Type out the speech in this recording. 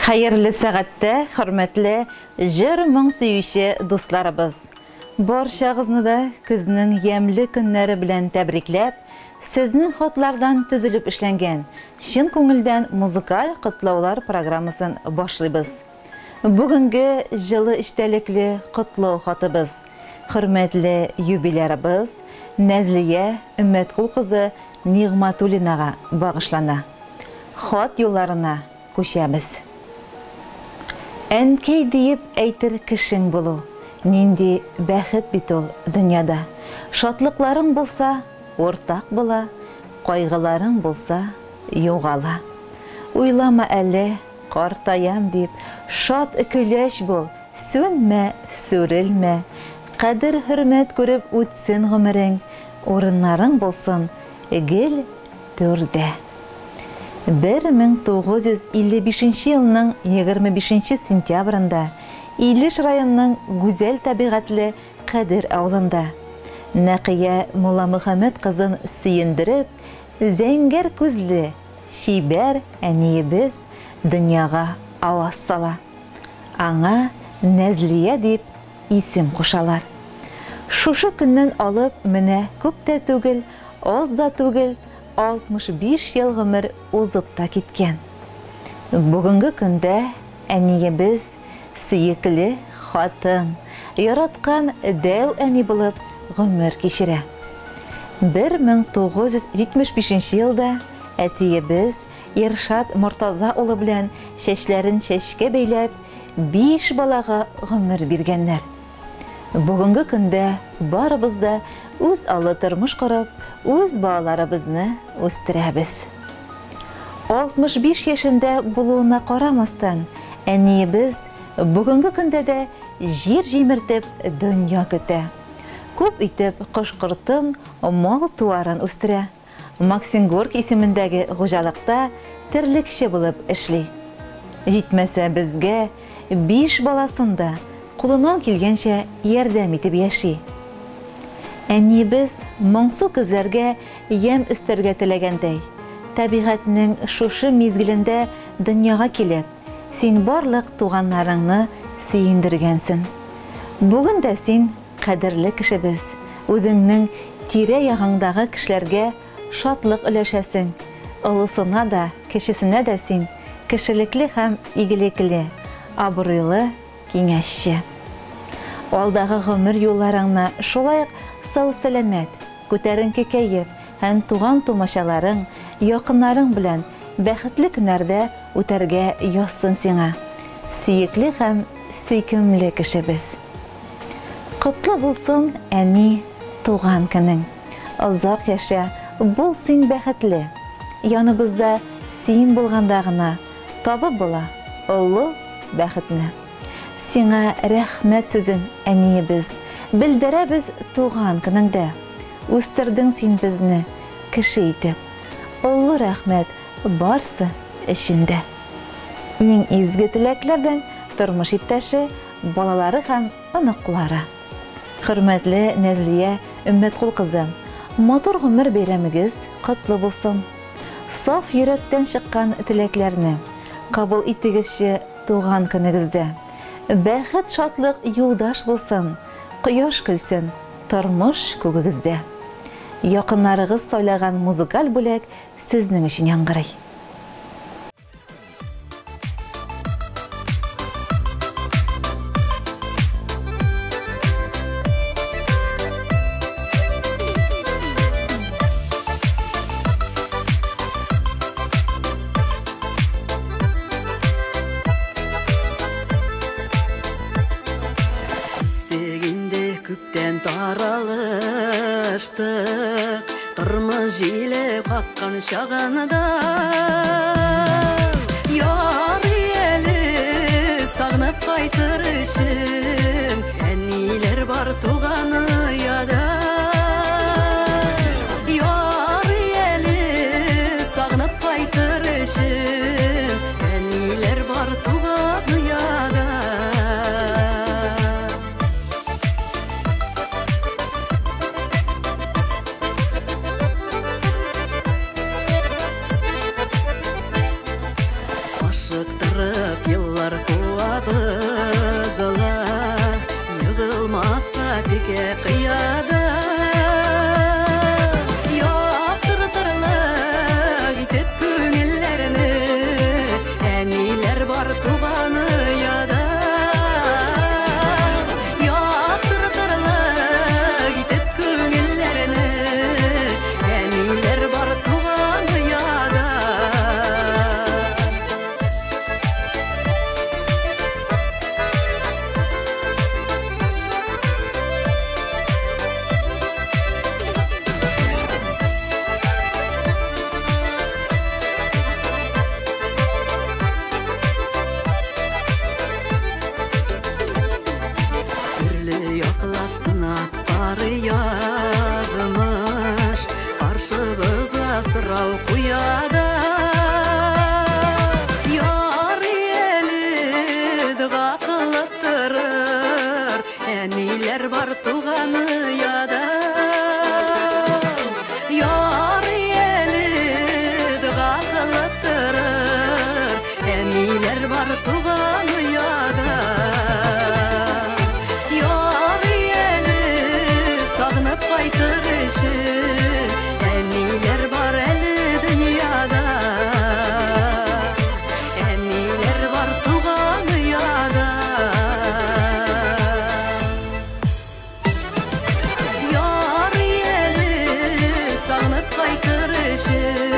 Хәерле сәгатьтә, хөрмәтле җыр-моң сөюче дусларыбыз! Барчагызны да көзнең ямьле көннәре белән тәбрикләп, сезнең хатлардан төзелеп эшләнгән чын күңелдән музыкаль котлаулар программасын башлыйбыз. Бүгенге җылы эчтәлекле котлау хатыбыз хөрмәтле юбилярыбыз Нәзлия Өммәткул кызы Нигъматуллинага багышлана. Хат юлларына күчәбез. Әнкәй диеп әйтер кешең булу, нинди бәхет бит ул дөньяда. Шатлыкларың булса, уртак була, кайгыларың булса, югала. Уйлама әле, картаям дип, шат көләч бул, сүнмә, сүрелмә. Кадер-хөрмәт күреп үтсен гомерең, урыннарың булсын гел түрдә. 1955 нче елның 25 нче сентябрендә Илеш районының гүзәл табигатьле Кадер авылында, Нәкыя Мулламөхәммәт кызын сөендереп, зәңгәр күзле, чибәр әниебез дөньяга аваз сала. Аңа Нәзлия дип исем кушалар. Шушы көннән алып менә күп тә түгел, аз да түгел, 65 ел гомер узып та киткән. Бүгенге көндә әниебез сөекле хатын, яраткан дәү әни булып гомер кичерә. 1975 нче елда әтиебез Иршат Мортаза улы белән чәчләрен чәчкә бәйләп, биш балага гомер биргәннәр. Бүгенге көндә барыбыз да үз аллы тормыш корып, үз балаларыбызны үстерәбез. 65 яшендә булуына карамастан, әниебез бүгенге көндә дә җир җимертеп дөнья көтә. Күп итеп кош-кортын, мал-туарын үстерә. Максим Горький исемендәге хуҗалыкта терлекче булып эшли. Җитмәсә безгә, биш баласын да кулыннан килгәнчә ярдәм итеп яши. Әниебез моңсу көзләргә ямь өстәргә теләгәндәй, табигатьнең шушы мизгелендә дөньяга килеп, син барлык туганнарыңны сөендергәнсен. Бүген дә син Кадерле кешебез, үзеңнең тирә-ягыңдагы кешеләргә шатлык өләшәсең. Олысына да, кечесенә дә син кешелекле һәм игелекле, абруйлы киңәшче. Алдагы гомер юлларыңны шулай ук сау-сәламәт, күтәренке кәеф һәм туган-тумачаларың, якыннарың белән бәхетле көннәрдә үтәргә язсын сиңа, сөекле һәм сөйкемле кешебез. Котлы булсын, әни, туган көнең. Озак яшә, бул син бәхетле. Яныбызда син булганда гына табып була олы бәхетне. Сиңа рәхмәт сүзен, әниебез, белдерәбез туган көнеңдә. Үстердең син безне кеше итеп. Олы рәхмәт барсы өчен дә. Иң изге теләкләр белән тормыш иптәше, балалары һәм оныклары. Хөрмәтле Нәзлия Өммәткул кызы, матур гомер бәйрәмегез котлы булсын! Саф йөрәктән чыккан теләкләрне кабул итегезче туган көнегездә. Бәхет-шатлык юлдаш булсын, кояш көлсен тормыш күгегездә. Якыннарыгыз сайлаган музыкаль бүләк сезнең өчен яңгырый. Үстек инде күптән таралыштык, Тормыш җиле каккан чагында. Ярый әле сагынып кайтыр өчен, Әниләр бар туган ояда. Ярый әле сагынып кайтыр өчен, Әниләр бар туган ояда. сорау куя да. Ярый әле дога кылып торыр, әниләр бар туган ояда. Ярый әле дога кылып торыр, әниләр бар туган ояда. Ярый әле сагынып кайтыр өчен, әниләр бар әле дөньяда. Әниләр бар туган ояда. Ярый әле сагынып кайтыр өчен.